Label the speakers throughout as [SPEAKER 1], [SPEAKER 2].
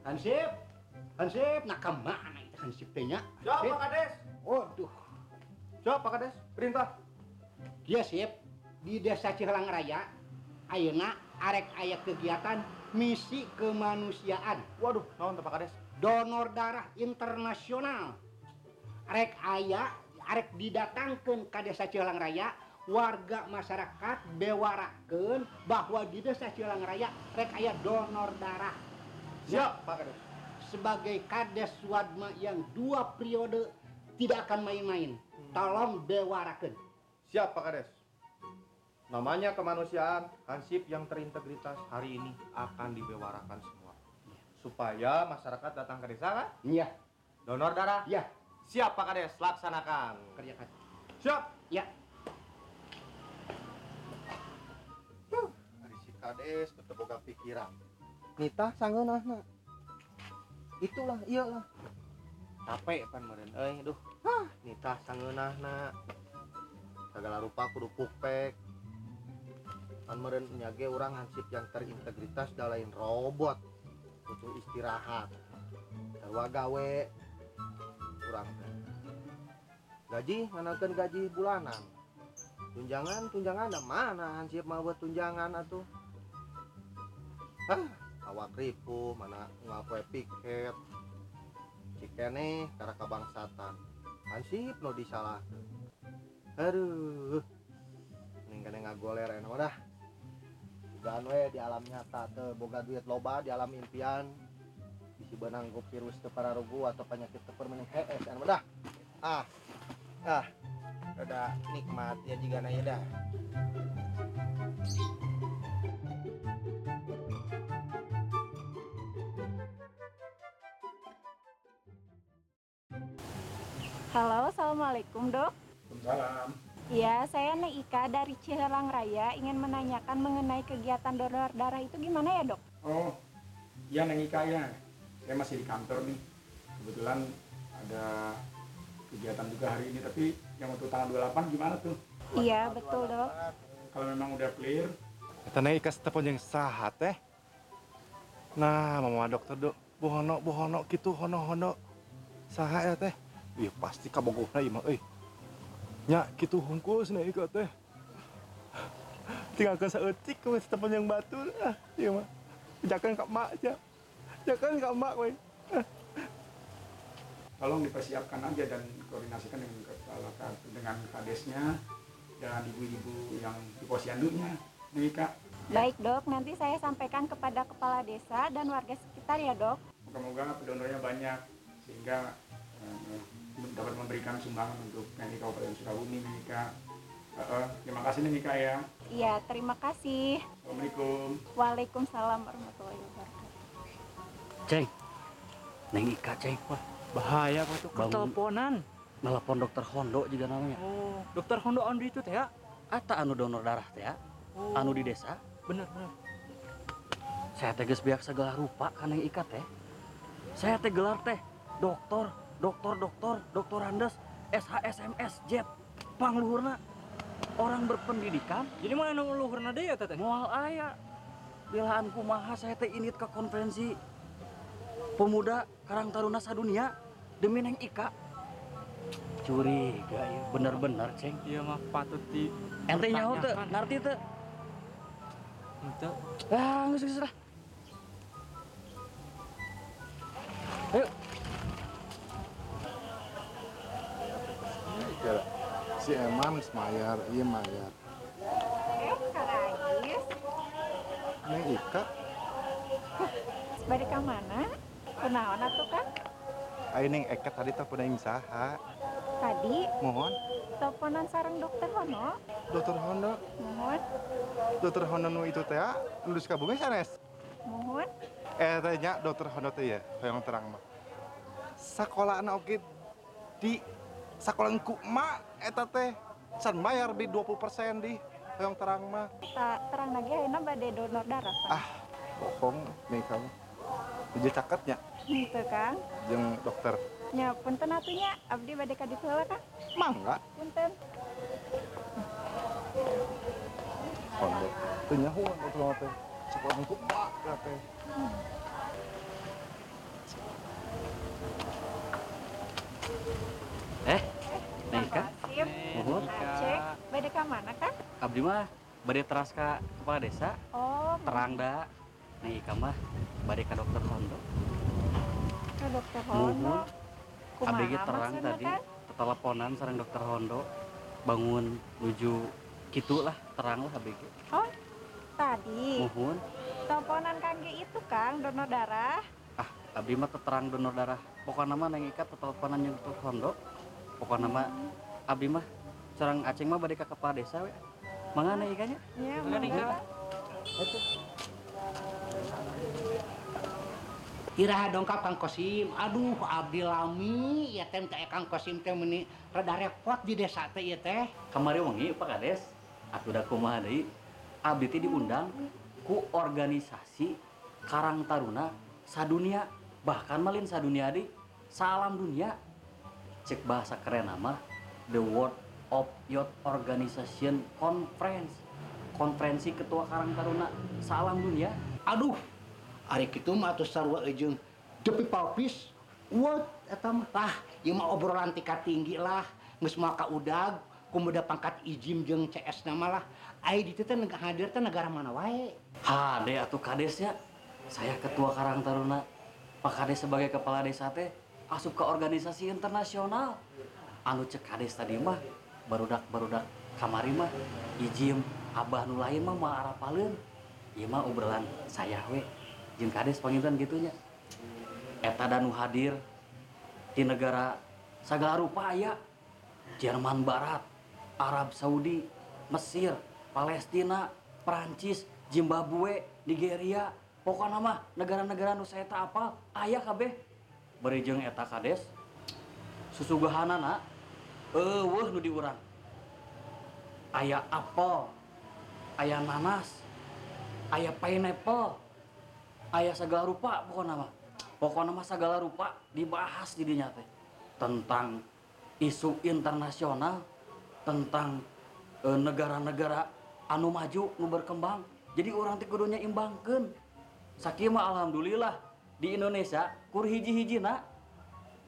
[SPEAKER 1] Hansip, Hansip, nah kemana itu Hansip teh nya?
[SPEAKER 2] Siap, Pak Kades.
[SPEAKER 1] Waduh.
[SPEAKER 2] Siap, Pak Kades. Perintah.
[SPEAKER 1] Iya, Sip. Di Desa Cihelang Raya, ayeuna arek aya kegiatan misi kemanusiaan.
[SPEAKER 2] Waduh, naon teh Pak Kades?
[SPEAKER 1] Donor darah internasional. Arek aya, arek didatangkeun ka Desa Cihelang Raya, warga masyarakat bewarakeun bahwa di Desa Cihelang Raya rek aya donor darah.
[SPEAKER 2] Siap, Pak Kades.
[SPEAKER 1] Sebagai Kades Wadma yang 2 periode tidak akan main-main. Tolong bewarakeun.
[SPEAKER 2] Siap, Pak Kades. Namanya kemanusiaan, Hansip yang terintegritas hari ini akan dibewarakan semua. Supaya masyarakat datang ke desa, kan?
[SPEAKER 1] Iya.
[SPEAKER 2] Donor darah?
[SPEAKER 1] Iya.
[SPEAKER 2] Siap, Pak Kades, laksanakan.
[SPEAKER 1] Kerjakan.
[SPEAKER 2] Siap.
[SPEAKER 1] Iya.
[SPEAKER 2] Hari si Kades tetep boga pikiran. Nita sangeunahna. Itulah, iyalah. Capek pan meureun euy, duh. Hah, nita sangeunahna. Sagala rupa kudu pukpek. Pan meureun nya ge urang Hansip yang terintegritas da lain robot. Butuh istirahat. Sarua gawe urang teh. Gaji nganakeun gaji bulanan. Tunjangan, tunjangan da mana Hansip mah buat tunjangan atuh. Hah, awak ripuh mana ngapoe piket. Cikene karena kabangsatan. Hansip nu disalahkeun. Aduh. Mending kene ngagoler enak mah dah. Dugaan we di alam nyata teu boga duit loba di alam impian. Bisi beunang ku virus teu pararugu atau penyakit teu permanen hees enak mah dah. Ah. Ah.
[SPEAKER 3] Rada nikmat ya jigana ya dah.
[SPEAKER 4] Halo, assalamualaikum dok.
[SPEAKER 5] Waalaikumsalam.
[SPEAKER 4] Iya, saya Neng Ika dari Cihelang Raya ingin menanyakan mengenai kegiatan donor darah itu gimana ya dok?
[SPEAKER 5] Oh, iya Neng Ika ya. Saya masih di kantor nih. Kebetulan ada kegiatan juga hari ini, tapi yang untuk tanggal 28 gimana tuh?
[SPEAKER 4] Iya, betul dok.
[SPEAKER 5] Kalau memang udah clear.
[SPEAKER 6] Kata Neng Ika telepon yang saha teh. Nah, mama dokter dok, bohono bohono gitu hono hono. Saha ya teh? Iya pasti kabogohna ieu mah euy. Nya kitu hungkul cenah Ika teh. Tinggalkeun saeutik we telepon yang batur ah ieu mah. Jakan ka emak aja. Jakan ka emak we.
[SPEAKER 5] Tolong dipersiapkan aja dan koordinasikan dengan kepala dengan kadesnya dan ibu-ibu yang di posyandunya, Neng Ika.
[SPEAKER 4] Baik dok, nanti saya sampaikan kepada kepala desa dan warga sekitar ya dok.
[SPEAKER 5] Moga-moga pedonornya banyak sehingga dapat memberikan sumbangan untuk PNI Kabupaten Sukabumi, Neng Ika. Terima kasih Neng Ika ya.
[SPEAKER 4] Iya, terima kasih.
[SPEAKER 5] Assalamualaikum.
[SPEAKER 4] Waalaikumsalam warahmatullahi wabarakatuh.
[SPEAKER 7] Ceng, Neng Ika ceng.
[SPEAKER 8] Wah, bahaya kok tuh. Teleponan.
[SPEAKER 7] Nelpon dokter Hondo juga namanya.
[SPEAKER 8] Oh, dokter Hondo anu itu teh ya?
[SPEAKER 7] Ata anu donor darah teh ya?
[SPEAKER 8] Oh.
[SPEAKER 7] Anu di desa.
[SPEAKER 8] Bener, bener.
[SPEAKER 7] Saya teh geus beak segala rupa ka Neng Ika teh. Saya teh gelar teh dokter, dokter, dokter, doktorandes, SHSMS, J, pangluhurna orang berpendidikan.
[SPEAKER 8] Jadi mana nu luhurna deui ya teh?
[SPEAKER 7] Moal aya. Belaan kumaha saya teh init ke konferensi pemuda Karang Taruna sadunia demi Neng Ika. Curiga ya, bener-bener ceng.
[SPEAKER 8] Iya mah patut di
[SPEAKER 7] ente nyaho teu, ngarti teu?
[SPEAKER 8] Henteu.
[SPEAKER 7] Ah, geus geus lah. Ayo.
[SPEAKER 6] Si Eman mayar, iya mayar.
[SPEAKER 4] Kak Ais.
[SPEAKER 6] Neng Ika.
[SPEAKER 4] Bari ka mana? Kunaon atuh Kang?
[SPEAKER 6] Ayo Neng Eka tadi telepon aing saha?
[SPEAKER 4] Tadi?
[SPEAKER 6] Mohon.
[SPEAKER 4] Teleponan sareng dokter Hono.
[SPEAKER 6] Dokter Hono?
[SPEAKER 4] Mohon.
[SPEAKER 6] Dokter Hono nu itu teh nu di Sukabumi sanes?
[SPEAKER 4] Mohon.
[SPEAKER 6] Teh nya dokter Hono teh ya, hoyong terang mah. Sakolana oge di sakola ku emak eta teh can bayar di 20% di hoyong terang mah.
[SPEAKER 4] Tak terang lagi ayeuna bade donor darah. Pak.
[SPEAKER 6] Ah, bohong nih kamu. Jadi caketnya.
[SPEAKER 4] Henteu Kang.
[SPEAKER 6] Jeung dokter.
[SPEAKER 4] Nya punten atuh nya, abdi bade ka ditu heula Kang.
[SPEAKER 6] Mangga.
[SPEAKER 4] Punten.
[SPEAKER 6] Hondo. Teu nyaho dokter teh. Sok langsung ku pak teh.
[SPEAKER 7] Neng Ika. Muhun.
[SPEAKER 4] Aceng, bade ka mana kan?
[SPEAKER 7] Abdi mah bade teras ka kepala desa.
[SPEAKER 4] Oh,
[SPEAKER 7] terang da. Neng Ika mah bade ka dokter Hondo.
[SPEAKER 4] Ka dokter Hondo.
[SPEAKER 7] Abdi ge terang tadi teteleponan sareng dokter Hondo bangun nuju kitu lah, terang lah abdi ge.
[SPEAKER 4] Oh, tadi.
[SPEAKER 7] Muhun.
[SPEAKER 4] Teleponan kangge itu Kang, donor darah.
[SPEAKER 7] Ah, abdi mah terang donor darah. Pokokna mah Neng Ika teteleponan jeung dokter Hondo. Pokokna mah abdi mah sareng Aceng mah bade ka kepala desa we. Mangga Neng Ika nya?
[SPEAKER 4] Iya, mangga.
[SPEAKER 1] Iraha dongkap Kang Kosim. Aduh, abdi lami ya teh teh Kang Kosim teh meuni rada repot di desa teh ieu teh.
[SPEAKER 7] Kamari wengi Pak Kades, atuh da kumaha deui? Abdi teh diundang ku organisasi Karang Taruna sadunia, bahkan malin sadunia deui, salam dunia. Cek bahasa keren mah The World of Youth Organization Conference, konferensi ketua Karang Taruna salam dunia.
[SPEAKER 1] Aduh, ari kitu mah atuh sarua jeung The People Peace World eta mah. Lah, ieu mah obrolan tingkat tinggi lah, geus moal ka udag, kumaha pangkat ijim jeung CS nama lah. Ai ditu teh hadir teh negara mana wae.
[SPEAKER 7] Hade atuh kadesnya. Saya ketua Karang Taruna, Pak Kades sebagai kepala desa teh asup ke organisasi internasional. Anu cek kades tadi mah barudak-barudak kamari mah ijim abah nu lain mah moal arapaleun. Ieu mah obrolan saya we jeung kades panginten kitu nya. Eta da nu hadir di negara sagala rupa aya. Jerman Barat, Arab Saudi, Mesir, Palestina, Perancis, Zimbabwe, Nigeria, pokokna mah negara-negara nu saya teu apal aya kabeh. Bari jeung eta kades susugahanana eueuh nu di urang. Aya apel, aya nanas, aya pineapple, aya segala rupa pokokna mah. Pokokna mah segala rupa dibahas di dinya teh tentang isu internasional, tentang negara-negara anu maju, nu berkembang. Jadi urang teh kudu nyaimbangkeun. Sakieu mah alhamdulillah di Indonesia kur hiji-hijina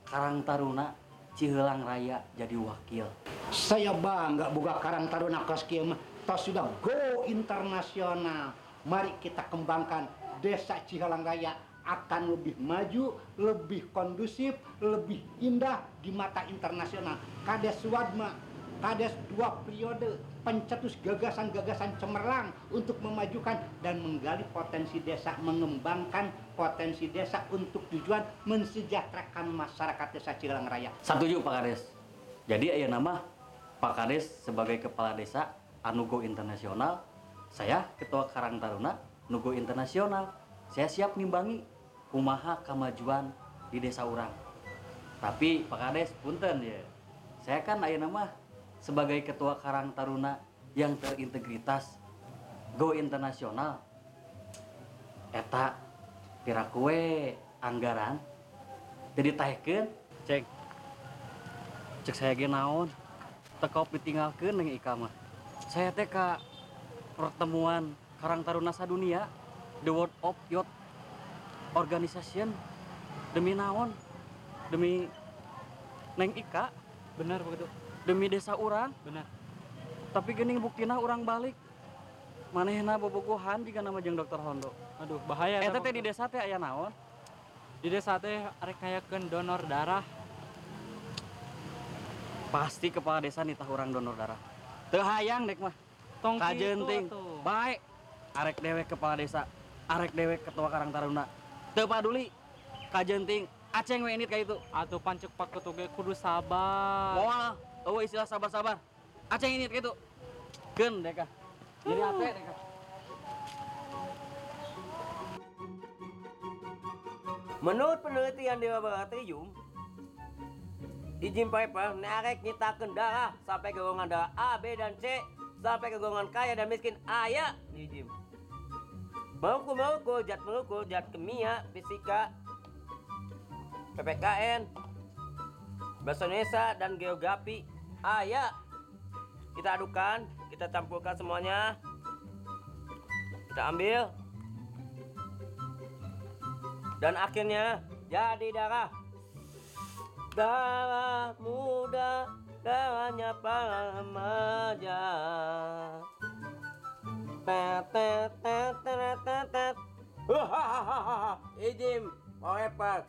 [SPEAKER 7] Karang Taruna Ciheulang Raya jadi wakil.
[SPEAKER 1] Saya bangga boga Karang Taruna kos kieu mah tos sudah go internasional. Mari kita kembangkan desa Ciheulang Raya akan lebih maju, lebih kondusif, lebih indah di mata internasional. Kades Suwadma, Kades 2 periode, pencetus gagasan-gagasan cemerlang untuk memajukan dan menggali potensi desa, mengembangkan potensi desa untuk tujuan mensejahterakan masyarakat desa Ciheulang Raya.
[SPEAKER 7] Setuju Pak Kades. Jadi aya nama Pak Kades sebagai kepala desa anu go internasional, saya ketua Karang Taruna nu go internasional. Saya siap nimbangi kumaha kemajuan di desa urang. Tapi Pak Kades punten ya. Saya kan aya nama sebagai ketua Karang Taruna yang terintegritas go internasional. Eta piraku we anggaran jadi taekeun cek. Cek saya ge naon tekop ditinggalkeun Neng Ika mah. Saya teh ka pertemuan Karang Taruna sadunia, The World of Youth Organization, demi naon? Demi Neng Ika.
[SPEAKER 8] Benar begitu.
[SPEAKER 7] Demi desa urang.
[SPEAKER 8] Benar.
[SPEAKER 7] Tapi geuning buktina urang balik manehna bobogohan jiga nama jeung Dokter Hondo.
[SPEAKER 8] Aduh, bahaya.
[SPEAKER 7] Eta teh di desa teh aya naon?
[SPEAKER 8] Di desa teh arek ngayakeun donor darah.
[SPEAKER 7] Pasti kepala desa nitah urang donor darah. Teu hayang dek mah.
[SPEAKER 8] Tong
[SPEAKER 7] kajeun ting. Baik. Arek dewek kepala desa, arek dewek ketua Karang Taruna. Teu paduli. Kajeun ting aceng we init ka itu.
[SPEAKER 8] Atuh pancek Pak Ketua ge kudu sabar.
[SPEAKER 7] Moal, eueuh istilah sabar-sabar. Aceng init ka itu. Keun dek ah. Jadi ate dek ah.
[SPEAKER 9] Menurut penelitian di laboratorium, izin paper narek nyitakeun darah sampai ke golongan darah A, B, dan C, sampai ke golongan kaya dan miskin aya di izin. Molekul-molekul, zat molekul, zat kimia, fisika, PPKN, bahasa Indonesia, dan geografi aya. Kita adukan, kita campurkan semuanya. Kita ambil. Dan akhirnya jadi darah. Darah muda, darahnya para remaja. Tet tet tet tet tet tet. Ijim, Forever.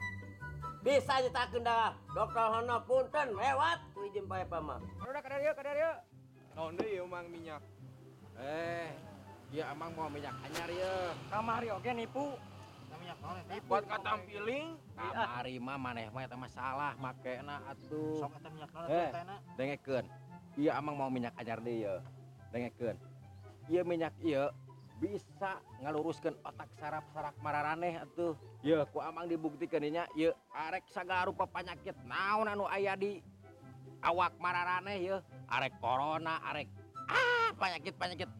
[SPEAKER 9] Bisa nyitakeun darah. Dokter Hono punten lewat ku Ijim Forever mah.
[SPEAKER 3] Udah kadar yeuh. Naon deui ieu mang minyak?
[SPEAKER 10] Ieu amang mau minyak anyar ieu.
[SPEAKER 7] Kamari oge nipu.
[SPEAKER 3] Minyak naon eta? Buat katampiling.
[SPEAKER 10] Kamari mah maneh mah eta masalah makena atuh.
[SPEAKER 3] Sok eta minyak naon eta na?
[SPEAKER 10] Dengekeun. Ieu amang mau minyak anyar deui ieu. Dengekeun. Ieu minyak ieu bisa ngaluruskeun otak saraf-saraf mararaneh atuh. Yeuh ku amang dibuktikeun nya ieu arek sagala rupa panyakit naon anu aya di awak mararaneh yeuh. Arek corona, arek penyakit-penyakit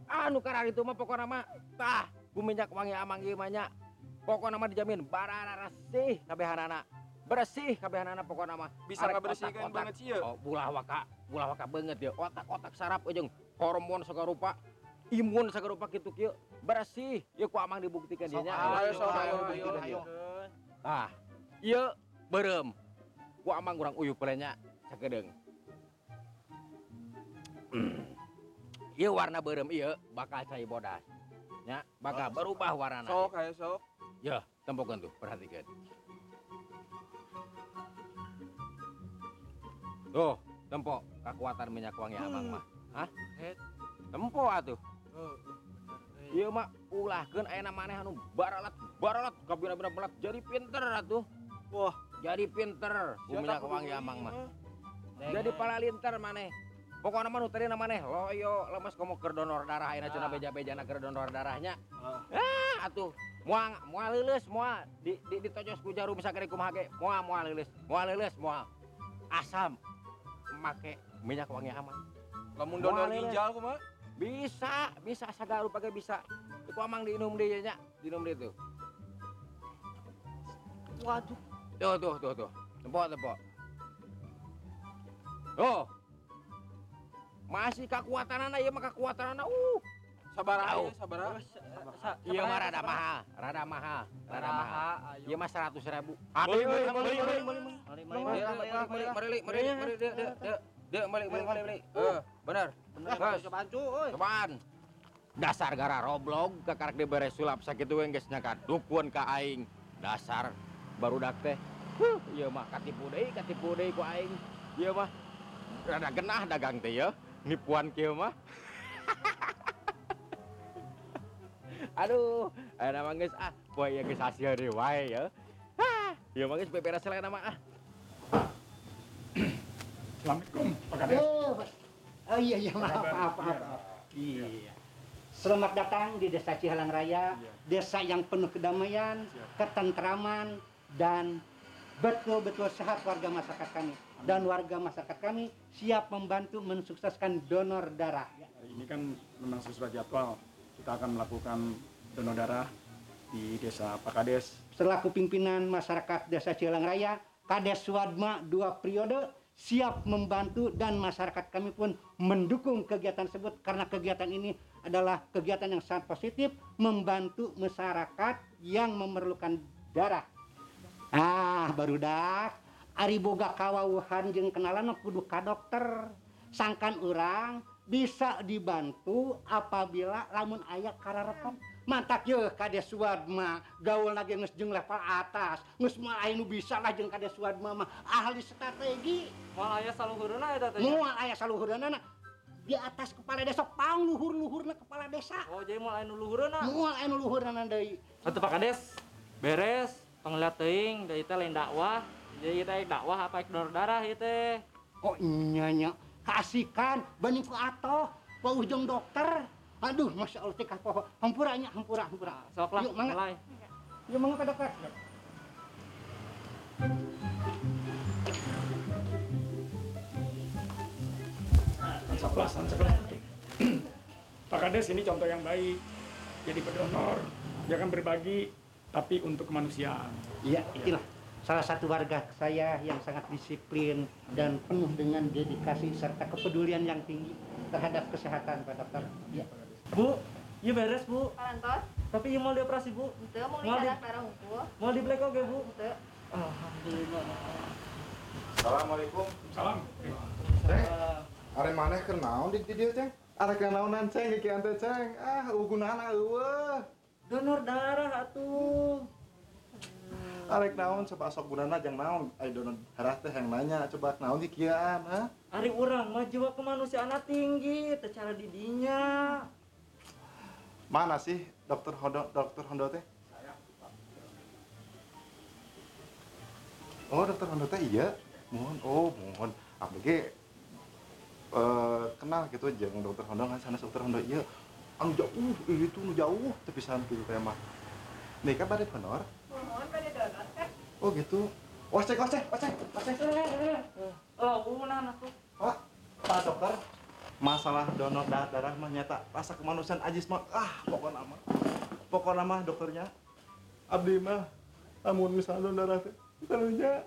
[SPEAKER 10] anu kararitu mah pokona mah tah ku minyak wangi amang ieu mah nya. Pokona mah dijamin bararesih kabehanana. Bersih kabehanana pokona mah.
[SPEAKER 3] Bisa ngabersihkeun banget sih yeuh.
[SPEAKER 10] Oh, ulah waka beungeut yeuh. Otak-otak saraf jeung hormon sagala rupa, imun sagala rupa kitu kieu bersih. Ieu ku amang dibuktikan dieu nya.
[SPEAKER 3] Ayo sok ayo.
[SPEAKER 10] Tah, ieu beureum. Ku amang urang uyup heula nya sakedeung. Ieu warna beureum ieu bakal cai bodas. Nya, bakal berubah warnana.
[SPEAKER 3] Sok ayo sok.
[SPEAKER 10] Yeuh, tempokeun tuh, perhatikeun. Tuh, tempo kekuatan minyak wangi amang mah. Hah? Tempo atuh. Ieu mah ulahkeun ayeuna maneh anu baralat kabina-bina belat jadi pinter atuh. Wah, jadi pinter ku minyak wangi amang mah. Jadi palalinter maneh. Pokokna mah nu tadina maneh loyo lemes komo keur donor darah ayeuna cenah beja-bejana keur donor darahnya. Ah, atuh moal moal leuleus moal di ditojos ku jarum sagede kumaha ge moal moal leuleus moal asam make minyak wangi amang.
[SPEAKER 3] Lamun donor ginjal kumaha?
[SPEAKER 10] Bisa sagala rupa ge bisa. Ku amang diinum deui nya, diinum deui tuh.
[SPEAKER 3] Waduh.
[SPEAKER 10] Tuh. Tempo. Tuh. Masih kekuatanana ieu mah kekuatanana.
[SPEAKER 3] Sabaraha sabaraha.
[SPEAKER 10] Ieu mah rada mahal. Ieu mah 100.000. Aduh, beli. Bener.
[SPEAKER 3] Cobaan cu euy.
[SPEAKER 10] Cobaan. Dasar gara roblog kakarek dibere sulap sakitu we geus nyangka dukun ka aing. Dasar barudak teh. Huh, ieu mah katipu deui ku aing. Ieu mah rada genah dagang teh yeuh. Nipuan kieu mah. Aduh, ayeuna mah geus ah, poe ieu geus hasil deui wae yeuh. Hah, ieu mah geus beberes lah mah ah.
[SPEAKER 5] Assalamualaikum, Pak Kades.
[SPEAKER 1] Oh iya, maaf. Iya. Selamat datang di Desa Cihalang Raya, desa yang penuh kedamaian, ketentraman, dan betul-betul sehat warga masyarakat kami. Dan warga masyarakat kami siap membantu mensukseskan donor darah.
[SPEAKER 5] Hari ini kan memang sesuai jadwal, kita akan melakukan donor darah di Desa Pak Kades.
[SPEAKER 1] Selaku pimpinan masyarakat Desa Cihalang Raya, Kades Suwadma 2 periode, siap membantu dan masyarakat kami pun mendukung kegiatan tersebut karena kegiatan ini adalah kegiatan yang sangat positif membantu masyarakat yang memerlukan darah. Ah, barudak, ari boga kawauhan jeung kenalan kudu ka dokter. Sangkan urang bisa dibantu apabila lamun aya kararepan. Mantak yeuh Kades Suwadma gaul lagi geus jeung level atas, geus moal aya nu bisa lah jeung Kades Suwadma mah ahli strategi.
[SPEAKER 8] Moal aya saluhureunna eta teh.
[SPEAKER 1] Moal aya saluhureunna di atas kepala desa pangluhur-luhurna kepala desa.
[SPEAKER 8] Oh, jadi moal aya nu luhureunna.
[SPEAKER 1] Moal aya nu luhureunna deui.
[SPEAKER 8] Atuh Pak Kades, beres pangeliat teuing da ieu teh lain dakwah. Jadi ieu teh dakwah apa donor darah ieu teh.
[SPEAKER 1] Oh nya nya, kaasikan banding ku atoh, wauh jeung dokter. Aduh, Masya Allah, tingkah poho. Hampura nya, hampura.
[SPEAKER 8] Sok lah,
[SPEAKER 1] yuk, mangga.
[SPEAKER 8] Mulai.
[SPEAKER 1] Yuk, mangga ke dokter.
[SPEAKER 5] Ansaplas. Pak Kades ini contoh yang baik. Jadi pedonor, jangan berbagi, tapi untuk kemanusiaan.
[SPEAKER 1] Iya, itulah salah satu warga saya yang sangat disiplin dan penuh dengan dedikasi serta kepedulian yang tinggi terhadap kesehatan, Pak Dokter. Ya.
[SPEAKER 8] Bu, iya beres, Bu.
[SPEAKER 4] Parantos.
[SPEAKER 8] Tapi ieu moal dioperasi, Bu.
[SPEAKER 11] Henteu mau dicadak darah hungkul.
[SPEAKER 8] Moal di black oge, Bu.
[SPEAKER 11] Henteu.
[SPEAKER 8] Alhamdulillah.
[SPEAKER 6] Assalamualaikum.
[SPEAKER 5] Salam.
[SPEAKER 6] Ceng, are maneh keur naon di dieu, Ceng? Are keur naonan, Ceng, kikian teh, Ceng. Ah, gunana eueuh.
[SPEAKER 8] Donor darah atuh.
[SPEAKER 6] Arek naon coba sok gunana jang naon? Ai donor darah teh yang nanya coba naon kikian, ha?
[SPEAKER 8] Ari urang mah jiwa kemanusiaanna tinggi, teh cara didinya.
[SPEAKER 6] Mana sih dokter Hondo, dokter Hondo teh?
[SPEAKER 5] Saya, Pak.
[SPEAKER 6] Oh, dokter Hondo teh iya. Mohon, oh mohon. Abdi ge kenal gitu jeung dokter Hondo kan sanes dokter Hondo ieu. Anu jauh, itu nu jauh teu pisan kitu teh mah. Nih kan bade donor.
[SPEAKER 11] Mohon bade donor teh.
[SPEAKER 6] Oh gitu. Ocek, ocek, ocek, ocek.
[SPEAKER 8] Launan atuh.
[SPEAKER 6] Pak, Pak dokter, masalah donor darah mah nyata rasa kemanusiaan Ajis mah ah pokokna mah. Pokokna mah dokternya abdi mah amun misalnya donor darah teh karunya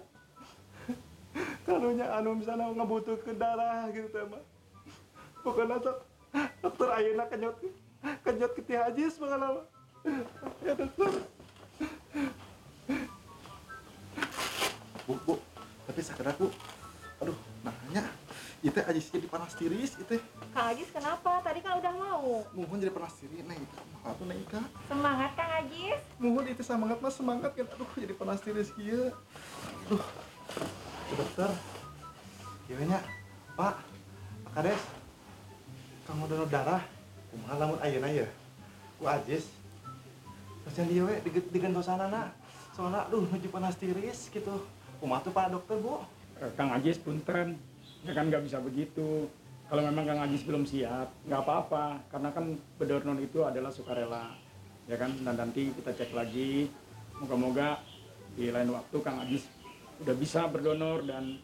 [SPEAKER 6] karunya anu misalnya ngebutuhkeun darah gitu teh mah. Pokokna sok dokter ayeuna kenyot kenyot ke ti Ajis pokokna mah. Ya dokter. Bu, bu, tapi sakedap bu. Aduh, nanya. Itu Ajis jadi panas tiris itu.
[SPEAKER 11] Kang Ajis kenapa? Tadi kan udah mau.
[SPEAKER 6] Mohon jadi panas tiris, Neng Ika. Kumaha tuh Neng Ika?
[SPEAKER 4] Semangat Kang Ajis.
[SPEAKER 6] Mohon itu semangat mah semangat kan. Aduh, jadi panas tiris kieu. Aduh. Dokter. Kieu nya, Pak. Pak Kades. Kang donor darah. Kumaha lamun ayeuna ya? Ku Ajis. Pasien dieu we digentosanana. Soalna aduh nuju panas tiris gitu. Kumaha tuh Pak Dokter, Bu?
[SPEAKER 5] Kang Ajis punten. Ya kan nggak bisa begitu. Kalau memang Kang Ajis belum siap, nggak apa-apa. Karena kan berdonor itu adalah sukarela. Ya kan, dan nanti kita cek lagi. Moga-moga di lain waktu Kang Ajis udah bisa berdonor dan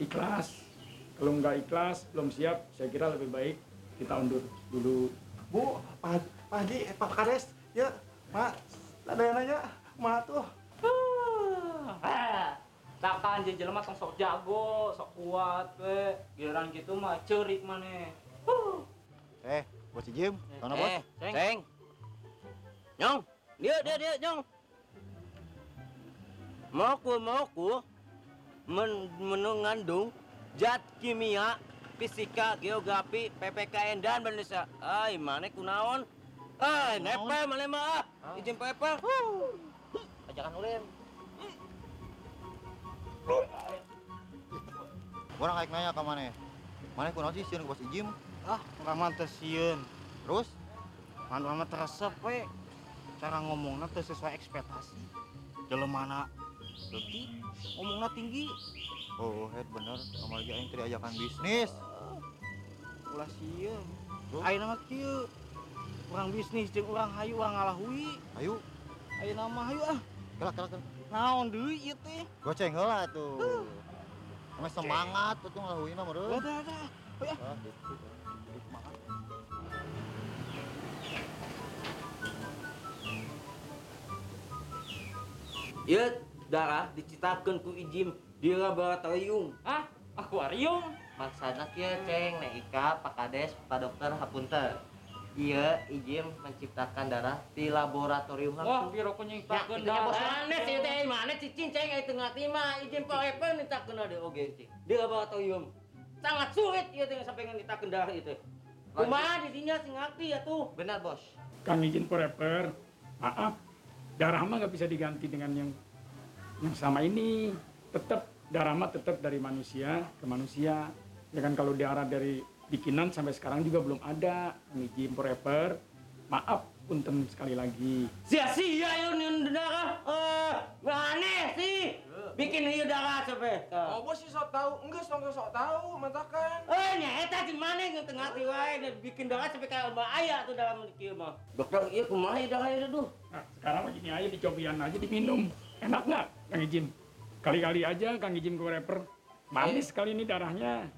[SPEAKER 5] ikhlas. Kalau nggak ikhlas, belum siap, saya kira lebih baik kita undur dulu.
[SPEAKER 6] Bu, Pak Haji, Pak Kades, ya, Mak, ada yang nanya, Mak tuh.
[SPEAKER 8] Takkan jadi jelema tong sok jago, sok kuat we. Giliran gitu mah ceurik maneh.
[SPEAKER 12] Bos Ijim, mana bos?
[SPEAKER 9] Ceng. Nyong, dia nyong. Molekul-molekul mengandung zat kimia, fisika, geografi, PPKN dan Indonesia. Ai, maneh kunaon? Ai, nepel maneh mah ah. Ijim pepel.
[SPEAKER 2] Ajakan ulin.
[SPEAKER 12] Orang aik nanya ka maneh. Maneh kunaon sih sieun ku Bos Ijim?
[SPEAKER 2] Ah, urang mah teu sieun.
[SPEAKER 12] Terus?
[SPEAKER 2] Urang mah resep we. Cara ngomongna teu sesuai ekspektasi. Jelemana leutik, ngomongna tinggi.
[SPEAKER 12] Oh, head bener. Kamari aing teh diajakan bisnis.
[SPEAKER 2] Ulah sieun. Ayeuna mah kieu. Urang bisnis jeung urang hayu urang ngalahui.
[SPEAKER 12] Hayu.
[SPEAKER 2] Ayeuna mah hayu ah.
[SPEAKER 12] Kelak, kelak, kelak.
[SPEAKER 2] Naon deui ieu teh?
[SPEAKER 12] Goceng heula atuh. Mah semangat atuh ngalahuina meureun.
[SPEAKER 2] Udah, udah. Hayu ah.
[SPEAKER 12] Ah, gitu. Jadi semangat.
[SPEAKER 9] Ieu darah diciptakeun ku Ijim di laboratorium.
[SPEAKER 8] Hah? Akuarium?
[SPEAKER 2] Maksana kieu Ceng, Neng Ika, Pak Kades, Pak Dokter hapunten. Iya, Ijim menciptakan darah di laboratorium
[SPEAKER 8] langsung. Wah, biro ku nyiptakeun darah.
[SPEAKER 9] Bos maneh sih teh, maneh cicing Ceng aya teu ngarti mah Ijim poepeun nyiptakeun deui oge cing. Di laboratorium. Sangat sulit ieu teh sampai nyiptakeun darah ieu teh. Kumaha di dinya sing ngarti atuh.
[SPEAKER 2] Benar, Bos.
[SPEAKER 5] Kang Ijin forever, maaf, darah mah nggak bisa diganti dengan yang sama ini. Tetap darah mah tetap dari manusia ke manusia. Ya kan kalau darah dari bikinan sampai sekarang juga belum ada. Kang Ijin forever, maaf, punten sekali lagi.
[SPEAKER 9] Sia-sia ieu darah. Aneh sih. Bikin ieu darah sampai.
[SPEAKER 3] Oh, bos sih sok tahu. Enggak, sok tahu, matakan.
[SPEAKER 9] Nya eta cing maneh teu ngarti wae bikin darah sampai ka bahaya tuh dalam kieu mah. Dokter ieu kumaha ieu darah ieu duh?
[SPEAKER 5] Nah, sekarang begini aja dicobian aja diminum. Enak nggak, Kang Ijim? Kali-kali aja Kang Ijim forever. Manis sekali ini darahnya.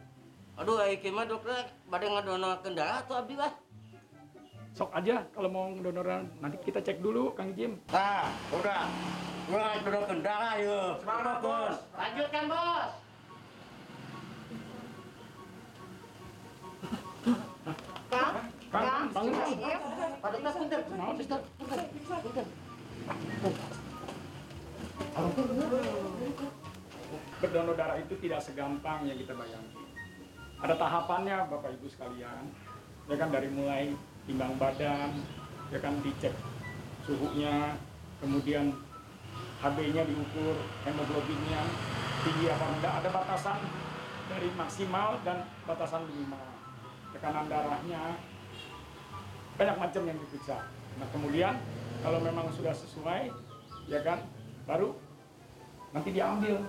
[SPEAKER 9] Aduh, ai kieu mah dokter bade ngadonorkeun darah atuh abdi lah.
[SPEAKER 5] Sok aja kalau mau donoran, nanti kita cek dulu Kang Ijim.
[SPEAKER 9] Nah, udah. Gua donorkeun darah yeuh.
[SPEAKER 3] Semangat, Bos.
[SPEAKER 8] Lanjutkan, Bos.
[SPEAKER 4] Kang,
[SPEAKER 5] Kang, bangun.
[SPEAKER 4] Kang.
[SPEAKER 7] Pak dokter, punten. Suster, punten. Punten.
[SPEAKER 5] Berdonor darah itu tidak segampang yang kita bayangkan. Ada tahapannya Bapak Ibu sekalian. Ya kan, dari mulai timbang badan, ya kan, dicek suhunya, kemudian HB-nya diukur, hemoglobinnya tinggi apa enggak, ada batasan dari maksimal dan batasan minimal. Tekanan darahnya, banyak macam yang diperiksa. Nah, kemudian kalau memang sudah sesuai, ya kan, baru nanti diambil.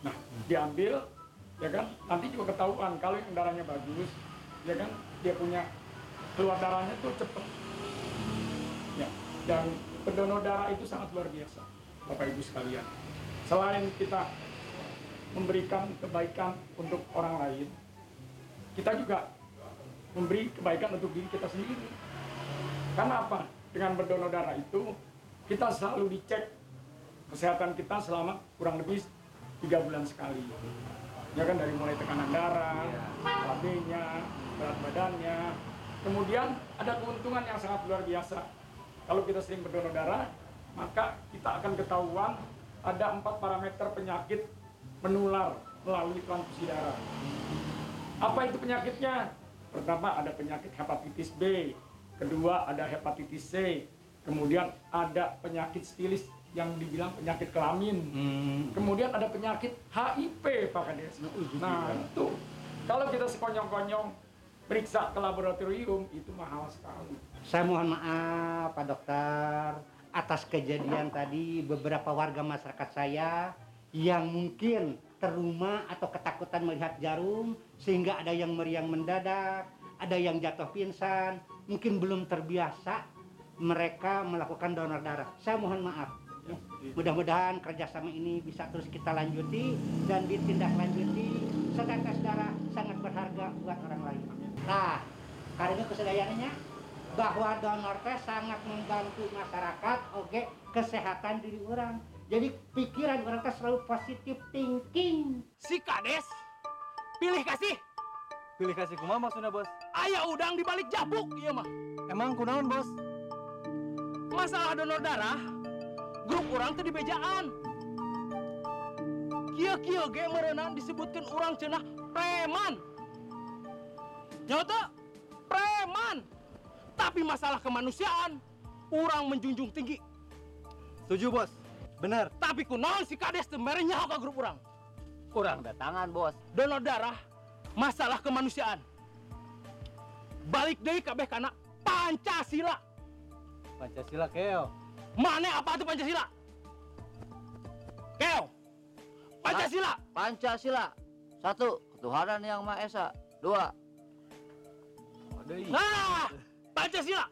[SPEAKER 5] Nah, diambil, ya kan, nanti juga ketahuan kalau yang darahnya bagus, ya kan, dia punya keluar darahnya tuh cepet. Ya, dan pendonor darah itu sangat luar biasa, Bapak Ibu sekalian. Selain kita memberikan kebaikan untuk orang lain, kita juga memberi kebaikan untuk diri kita sendiri. Karena apa? Dengan berdonor darah itu, kita selalu dicek kesehatan kita selama kurang lebih 3 bulan sekali. Ya kan, dari mulai tekanan darah, HB-nya, berat badannya. Kemudian ada keuntungan yang sangat luar biasa. Kalau kita sering berdonor darah, maka kita akan ketahuan ada 4 parameter penyakit menular melalui transfusi darah. Apa itu penyakitnya? Pertama ada penyakit hepatitis B, kedua ada hepatitis C, kemudian ada penyakit sifilis yang dibilang penyakit kelamin, kemudian ada penyakit HIV, Pak Kades. Nah itu, kalau kita sekonyong-konyong periksa ke laboratorium itu mahal sekali.
[SPEAKER 1] Saya mohon maaf Pak Dokter atas kejadian tadi beberapa warga masyarakat saya yang mungkin trauma atau ketakutan melihat jarum sehingga ada yang meriang mendadak, ada yang jatuh pingsan, mungkin belum terbiasa mereka melakukan donor darah. Saya mohon maaf. Mudah-mudahan kerjasama ini bisa terus kita lanjuti dan ditindaklanjuti. Setetes darah sangat berharga buat orang lain. Nah, hari ini kesedayannya bahwa donor teh sangat membantu masyarakat, oke, kesehatan diri orang. Jadi pikiran orang teh selalu positive thinking.
[SPEAKER 13] Si Kades, pilih kasih.
[SPEAKER 3] Pilih kasih kumaha maksudnya, Bos?
[SPEAKER 13] Aya udang di balik jabuk, iya mah.
[SPEAKER 3] Emang kunaon, Bos?
[SPEAKER 13] Masalah donor darah, grup orang teh dibejaan. Kieu-kieu ge meureunan disebutkeun urang cenah preman. Nyaho teu? Preman. Tapi masalah kemanusiaan, urang menjunjung tinggi.
[SPEAKER 3] Setuju, Bos. Benar.
[SPEAKER 13] Tapi kunaon si Kades teu mere nyaho ka grup urang?
[SPEAKER 9] Kurang datangan, Bos.
[SPEAKER 13] Donor darah, masalah kemanusiaan. Balik deui kabeh kana Pancasila.
[SPEAKER 3] Pancasila keo.
[SPEAKER 13] Mana apa tuh Pancasila? Keo. Pancasila.
[SPEAKER 9] Pancasila. 1, ketuhanan yang Maha Esa. 2.
[SPEAKER 13] Nah, Pancasila.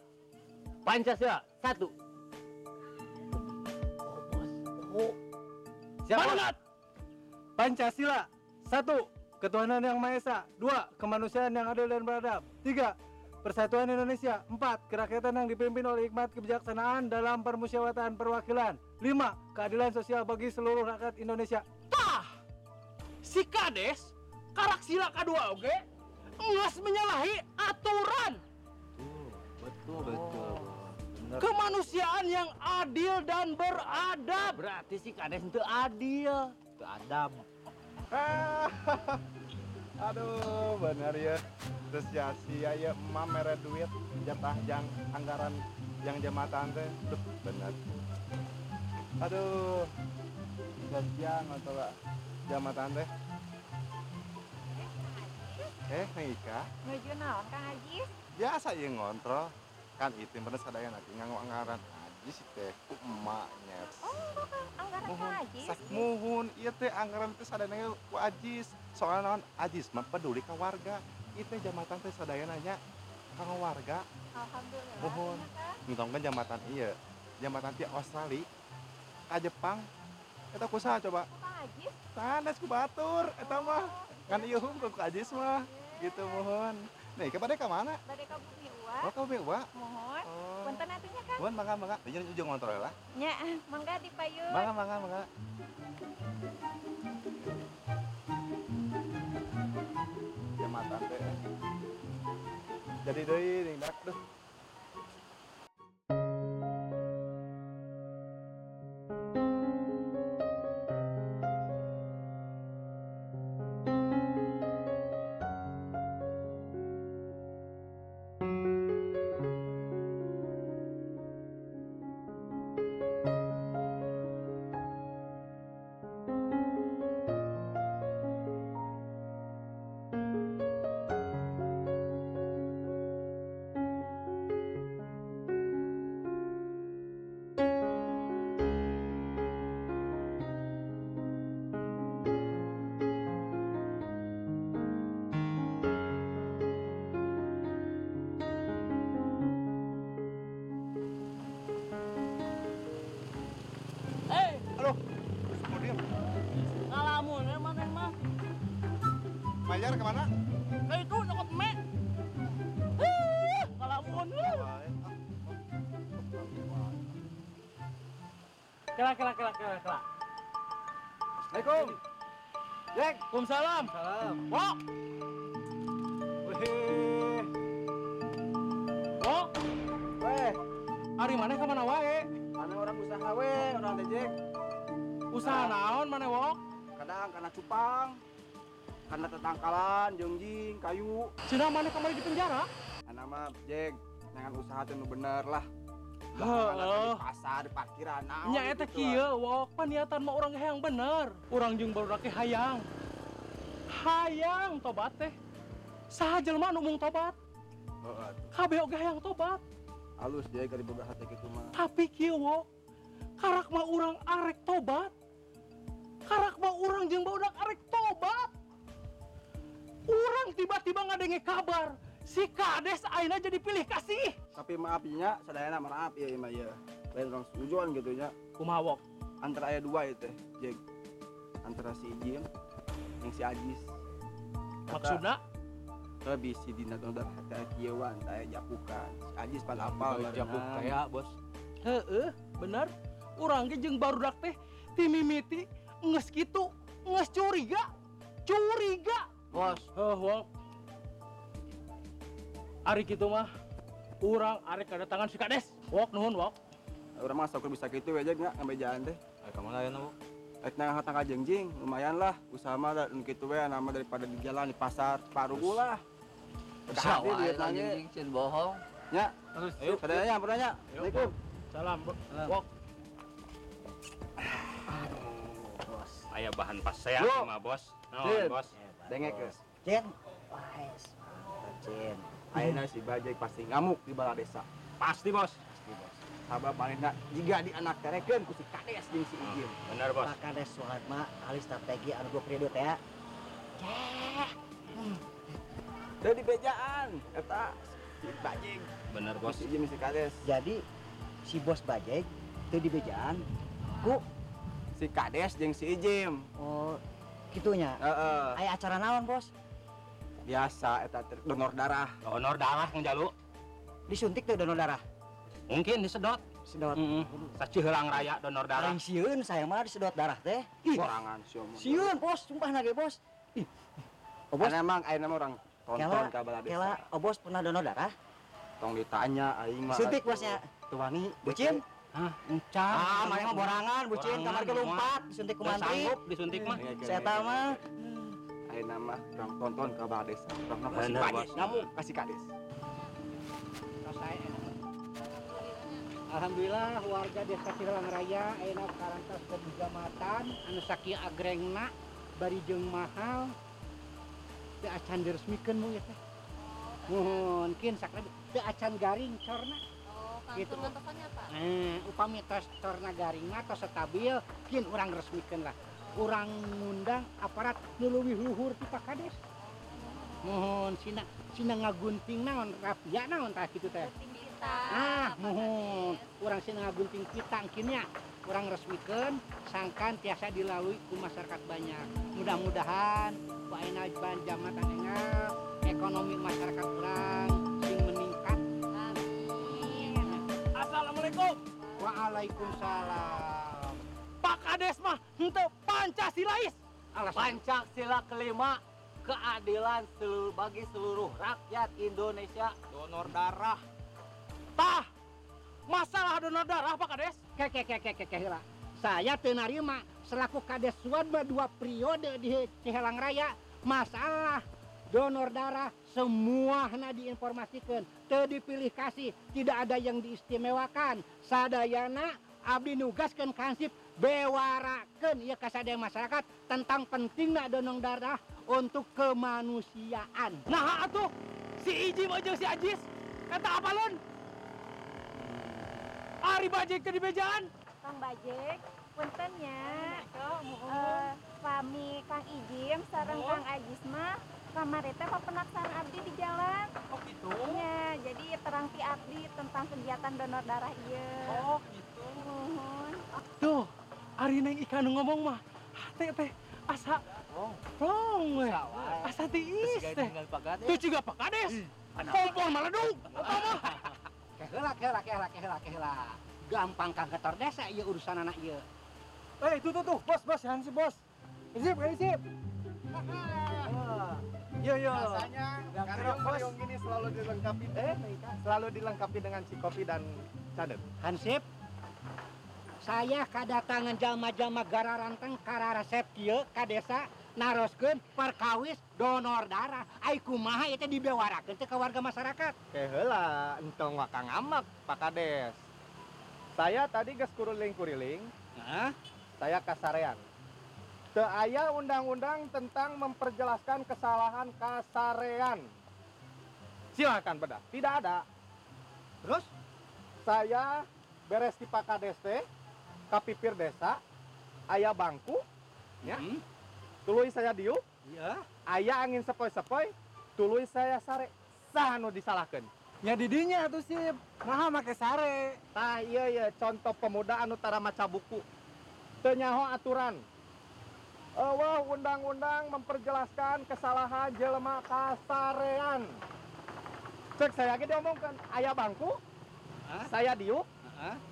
[SPEAKER 9] Pancasila 1.
[SPEAKER 3] Oh. Siapa? Pancasila 1, ketuhanan yang Maha Esa. 2, kemanusiaan yang adil dan beradab. 3, persatuan Indonesia. 4, kerakyatan yang dipimpin oleh hikmat kebijaksanaan dalam permusyawaratan perwakilan. 5, keadilan sosial bagi seluruh rakyat Indonesia.
[SPEAKER 13] Tah, si Kades karak sila kadua oge ngeus menyalahi aturan.
[SPEAKER 9] Betul, betul. Bener.
[SPEAKER 13] Kemanusiaan yang adil dan beradab.
[SPEAKER 9] Berarti si Kades itu adil, itu adab.
[SPEAKER 6] Aduh, bener ya. Terus sia-sia ya emak mere duit jatah jang anggaran yang jembatan teh. Duh, bener. Aduh. Sia-sia ngontol jambatan teh. Neng Ika.
[SPEAKER 4] Nuju naon Kang Ajis?
[SPEAKER 6] Biasa ieu ngontrol. Kan itu bener sadayana lagi nganggo anggaran Ajis teh ku emaknya.
[SPEAKER 4] Oh, anggaran Kang Ajis.
[SPEAKER 6] Muhun, ieu teh anggaran teh sadayana ku Ajis. Soalna naon Ajis mah peduli ka warga. Ieu teh jambatan teh sadayana nya kanggo warga.
[SPEAKER 4] Alhamdulillah.
[SPEAKER 6] Muhun. Entong kan jambatan ieu. Jambatan ti Australia ka Jepang. Eta kusaha coba?
[SPEAKER 4] Kang Ajis?
[SPEAKER 6] Sanes ku batur eta mah. Kan ieu hungkul ku Ajis mah. Gitu muhun. Nih, ke bade ka mana?
[SPEAKER 4] Bade ka Bumi Uwa.
[SPEAKER 6] Oh, ka Bumi Uwa.
[SPEAKER 4] Muhun.
[SPEAKER 6] Oh.
[SPEAKER 4] Punten atuh nya, Kang.
[SPEAKER 6] Muhun, mangga mangga. Ieu ujung ngontrol lah.
[SPEAKER 4] Nya, mangga dipayun.
[SPEAKER 6] Mangga mangga mangga. Jambatan teh. Jadi deui ning dak duh. Mayar kemana?
[SPEAKER 13] Ka itu nyokot me. Ngalamun. Kela kela kela kela kela.
[SPEAKER 3] Assalamualaikum. Jack.
[SPEAKER 13] Waalaikumsalam.
[SPEAKER 3] Salam.
[SPEAKER 13] Wok.
[SPEAKER 3] Weh.
[SPEAKER 13] Wok.
[SPEAKER 3] Weh.
[SPEAKER 13] Ari maneh ka mana wae?
[SPEAKER 3] Mana orang usaha we, orang teh Jack.
[SPEAKER 13] Usaha naon maneh, Wok?
[SPEAKER 3] Kadang karena cupang, karena tetangkalan, jongjing, kayu.
[SPEAKER 13] Cenah maneh kamari di penjara?
[SPEAKER 3] Ana mah Jack, jangan usaha teh nu bener lah. Heeh. Di pasar, di parkiran, naon.
[SPEAKER 13] Nya eta kieu, Wok, paniatan mah urang hayang bener. Urang jeung barudak ge hayang. Hayang tobat teh. Saha jelema nu mung tobat?
[SPEAKER 3] Heeh.
[SPEAKER 13] Kabeh oge hayang tobat.
[SPEAKER 3] Halus dia kali boga hate kitu mah.
[SPEAKER 13] Tapi kieu, Wok, karak mah urang arek tobat. Karak mah urang jeung barudak arek tobat. Urang tiba-tiba ngadenge kabar si Kades ayeuna jadi pilih kasih.
[SPEAKER 3] Tapi maaf nya, sadayana maaf ieu mah ieu. Lain urang sujon gitu nya.
[SPEAKER 13] Kumaha, Wok?
[SPEAKER 3] Antara aya dua ieu teh, Jack. Antara si Ijim jeung si Ajis.
[SPEAKER 13] Maksudna?
[SPEAKER 3] Lebih si dina donor hate kieu wan, aya japukan. Si Ajis pan apal
[SPEAKER 10] japuk teh, Bos.
[SPEAKER 13] Heeh, bener. Urang ge jeung barudak teh ti mimiti geus kitu, geus curiga. Curiga,
[SPEAKER 10] Bos.
[SPEAKER 13] Heuh, Wok. Ari kitu mah urang arek kedatangan si Kades. Wok nuhun, Wok.
[SPEAKER 3] Urang mah sok bisa kitu we Jack nya ngabejaan teh.
[SPEAKER 10] Aya ka mana ayeuna, Wok?
[SPEAKER 3] Rek nang hatang jengjing, lumayan lah usaha mah da nu kitu we nama daripada di jalan di pasar parugu lah.
[SPEAKER 9] Bisa wae jengjing cin bohong.
[SPEAKER 3] Nya.
[SPEAKER 13] Terus
[SPEAKER 3] ayo sadayana ampun nya. Assalamualaikum.
[SPEAKER 13] Salam, Wok.
[SPEAKER 10] Aduh, Bos. Aya bahan pasea mah, Bos. Naon, Bos?
[SPEAKER 3] Dengek geus.
[SPEAKER 1] Cin. Wah, Cin.
[SPEAKER 3] Ayeuna si Bajai pasti ngamuk di bala desa.
[SPEAKER 10] Pasti, Bos.
[SPEAKER 3] Pasti, Bos. Sabab manehna jiga di anak terekeun ku si Kades jeung si Ijim.
[SPEAKER 10] Bener, Bos.
[SPEAKER 1] Pak Kades Suhatma ahli strategi anu 2 periode teh.
[SPEAKER 3] Teu dibejaan eta si Bajai.
[SPEAKER 10] Bener, Bos.
[SPEAKER 3] Si Ijim si Kades.
[SPEAKER 1] Jadi si Bos Bajai teu dibejaan ku
[SPEAKER 3] si Kades jeung si Ijim.
[SPEAKER 1] Oh, kitunya.
[SPEAKER 3] Heeh.
[SPEAKER 1] Aya acara naon, Bos?
[SPEAKER 3] Biasa eta donor darah.
[SPEAKER 10] Donor darah Kang Jalu.
[SPEAKER 1] Disuntik tuh donor darah.
[SPEAKER 10] Mungkin disedot.
[SPEAKER 1] Sedot.
[SPEAKER 10] Heeh. Saciheulang raya donor darah.
[SPEAKER 1] Paling sieun saya mah disedot darah teh. Ih,
[SPEAKER 3] sorangan sia mah.
[SPEAKER 1] Sieun, Bos, sumpah na ge, Bos. Ih. Oh, Bos.
[SPEAKER 3] Emang ayeuna mah urang tonton ka bala desa.
[SPEAKER 1] Kela, oh, Bos pernah donor darah?
[SPEAKER 3] Tong ditanya aing mah.
[SPEAKER 1] Suntik bosnya.
[SPEAKER 3] Teu wani.
[SPEAKER 1] Bucin?
[SPEAKER 10] Hah, encan.
[SPEAKER 1] Ah, maneh mah borangan, bucin kamar ge lompat, disuntik ku mantri.
[SPEAKER 10] Sanggup disuntik mah.
[SPEAKER 1] Saya tahu mah.
[SPEAKER 3] Ayeuna mah urang tonton ka bala desa. Urang kasih kades, ngamuk kasih kades.
[SPEAKER 1] Alhamdulillah warga desa Cihelang Raya ayeuna karantos kejamatan anu sakieu agrengna bari jeung mahal teu acan diresmikeun mu ieu teh. Muhun kin sakra teu acan garing corna.
[SPEAKER 11] Oh, gitu. Ngantosannya apa?
[SPEAKER 1] Upami tos corna garing mah tos stabil kin urang resmikeun lah. Urang ngundang aparat nu leuwih luhur ti Pak Kades. Muhun sina sina ngagunting naon rapia naon tah kitu teh. Ah, muhun urang sina ngagunting pita engkinnya urang resmikeun sangkan tiasa dilalui ku masyarakat banyak. Mudah-mudahan ku ayeuna jamatan engal ekonomi masyarakat urang sing meningkat.
[SPEAKER 11] Amin.
[SPEAKER 13] Assalamualaikum.
[SPEAKER 1] Waalaikumsalam.
[SPEAKER 13] Pak Kades mah henteu Pancasilais.
[SPEAKER 1] Alasan.
[SPEAKER 8] Pancasila kelima, keadilan seluruh bagi seluruh rakyat Indonesia.
[SPEAKER 2] Donor darah.
[SPEAKER 13] Tah, masalah donor darah Pak Kades.
[SPEAKER 1] Ke ke ke ke ke heula. Saya teu narima selaku Kades Suadma 2 periode di Cihelang Raya masalah donor darah semuanya diinformasikan, teu dipilih kasih, tidak ada yang diistimewakan. Sadayana abdi nugaskeun kansip bewarakeun ieu ka sadaya masyarakat tentang pentingna donor darah untuk kemanusiaan.
[SPEAKER 13] Nah atuh si Ijim jeung si Ajis eta apaleun? Ari Bajek teh dibejaan.
[SPEAKER 4] Kang Bajek, punten nya. Pami Kang Ijim sareng Kang Ajis mah kamari teh papenaksaran abdi di jalan.
[SPEAKER 13] Oh gitu.
[SPEAKER 4] Nya, jadi terang ti abdi tentang kegiatan donor darah ieu.
[SPEAKER 13] Oh gitu.
[SPEAKER 4] Nuhun.
[SPEAKER 13] Tuh, ari Neng Ika nu ngomong mah hate teh asa Plong we. Asa tiis teh. Tuh juga Pak Kades. Kompor maledug. Eta mah.
[SPEAKER 1] Keheula keheula keheula keheula keheula. Gampang kang kantor desa ieu urusan anak ieu.
[SPEAKER 3] Eh, itu tuh tuh, bos, bos, Hansip bos. Hansip, Hansip.
[SPEAKER 2] Yo yo.
[SPEAKER 6] Biasanya kariung gini selalu dilengkapi dengan cikopi dan cadel.
[SPEAKER 1] Hansip, saya kadatangan jalma-jalma gararanteng kararasep kieu ka desa naroskeun perkawis donor darah. Ai kumaha ieu teh dibewarakeun teh ka warga masyarakat.
[SPEAKER 2] Keheula, entong waka ngamek Pak Kades. Saya tadi geus kuriling-kuriling.
[SPEAKER 1] Hah?
[SPEAKER 2] Saya kasarean. Teu aya undang-undang tentang memperjelaskan kesalahan kasarean. Silakan bedah. Tidak ada.
[SPEAKER 1] Terus
[SPEAKER 2] saya beres di Pak Kades teh, ka pipir desa, aya bangku, ya. Tuluy saya diuk.
[SPEAKER 1] Iya.
[SPEAKER 2] Aya angin sepoi-sepoi, tuluy saya sare. Saha nu disalahkeun?
[SPEAKER 3] Ya didinya tuh sip. Naha make sare.
[SPEAKER 2] Tah iya iya contoh pemuda anu tara maca buku. Teu nyaho aturan. Eueuh undang-undang memperjelaskan kesalahan jelema kasarean. Cek saya ge diomongkeun, aya bangku, saya diuk,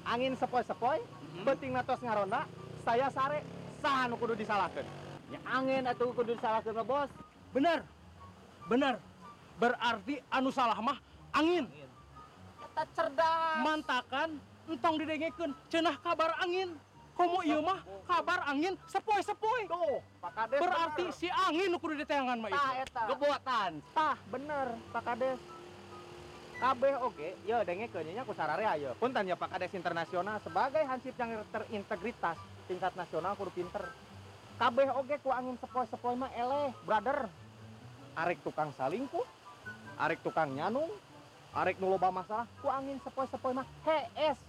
[SPEAKER 2] angin sepoi-sepoi, peuting tos ngaronda, saya sare, saha nu kudu disalahkeun?
[SPEAKER 9] Ya angin atuh kudu disalahkeun mah, Bos.
[SPEAKER 13] Bener. Bener. Berarti anu salah mah angin.
[SPEAKER 2] Eta cerdas.
[SPEAKER 13] Mantakan entong didengekeun cenah kabar angin. Komo ieu mah kabar angin sepoi-sepoi.
[SPEAKER 2] Tuh, Pak Kades.
[SPEAKER 13] Berarti
[SPEAKER 2] bener.
[SPEAKER 13] Si angin nu kudu diteangan mah itu.
[SPEAKER 2] Tah eta.
[SPEAKER 9] Gebotan.
[SPEAKER 2] Tah bener Pak Kades. Kabeh oge, ye dengekeun nya ku sararea ye. Punten ya Pak Kades internasional sebagai hansip yang terintegritas tingkat nasional kudu pinter. Kabeh oge ku angin sepoi-sepoi mah eleh, brother. Arek tukang salingkuh, arek tukang nyanung, arek nu loba masalah ku angin sepoi-sepoi mah hees.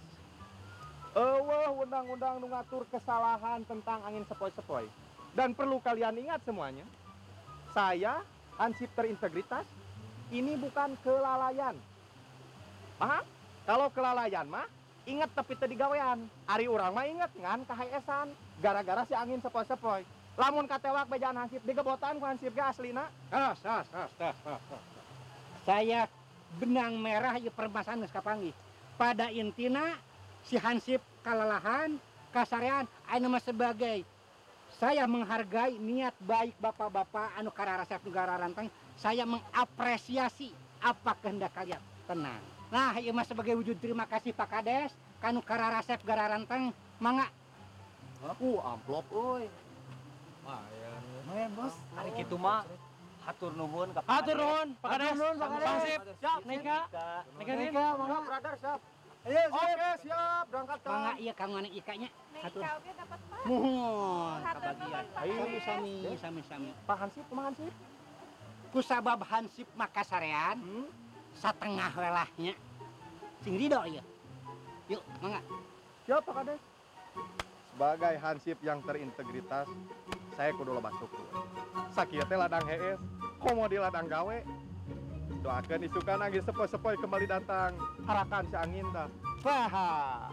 [SPEAKER 2] Eueuh undang-undang nu ngatur kesalahan tentang angin sepoi-sepoi. Dan perlu kalian ingat semuanya, saya hansip terintegritas, ini bukan kelalaian. Paham? Kalau kelalaian mah inget tapi teu digawean. Ari urang mah inget ngan kaheesan gara-gara si angin sepoi-sepoi. Lamun katewak bejaan hansip digebotan ku hansip ge aslina.
[SPEAKER 1] Tos, tos, tos, tos, tos, tos. Saya benang merah ieu permasalahan geus kapanggih. Pada intina si Hansip kalalahan, kasarean, ayeuna mah sebagai saya menghargai niat baik bapak-bapak anu kararasep negara rantang, saya mengapresiasi apa kehendak kalian. Tenang. Nah, ieu mah sebagai wujud terima kasih Pak Kades kanu kararasep gararantang, mangga.
[SPEAKER 2] Amplop euy.
[SPEAKER 3] Lumayan, Bos.
[SPEAKER 7] Ari kitu mah hatur nuhun ka Pak
[SPEAKER 13] Hatur nuhun Pak Kades.
[SPEAKER 3] Hatur nuhun, Pak Kades.
[SPEAKER 13] Hansip.
[SPEAKER 3] Siap.
[SPEAKER 13] Neka. Neka Rin.
[SPEAKER 3] Neka, mangga.
[SPEAKER 2] Brother siap.
[SPEAKER 3] Ayo, siap.
[SPEAKER 2] Oke, siap, berangkat Kang.
[SPEAKER 1] Mangga ieu kang mana ikanya.
[SPEAKER 4] Neng
[SPEAKER 1] Hatur.
[SPEAKER 4] Ika oge dapat Pak.
[SPEAKER 1] Muhun
[SPEAKER 4] Hatur
[SPEAKER 1] kabagian.
[SPEAKER 4] nuhun Pak
[SPEAKER 1] Sami
[SPEAKER 4] Kades.
[SPEAKER 1] sami sami sami.
[SPEAKER 2] Pak Hansip, kumaha Hansip?
[SPEAKER 1] Kusabab Hansip makasarean, satengah welahnya. Sing ridho ieu. Yuk, mangga.
[SPEAKER 2] Siap Pak Kades. Sebagai hansip yang terintegritas, saya kudu loba syukur. Sakieu teh ladang hees, komo di ladang gawe. Doakeun isukan angin sepoi-sepoi kembali datang. Harakan si angin tah. Wah.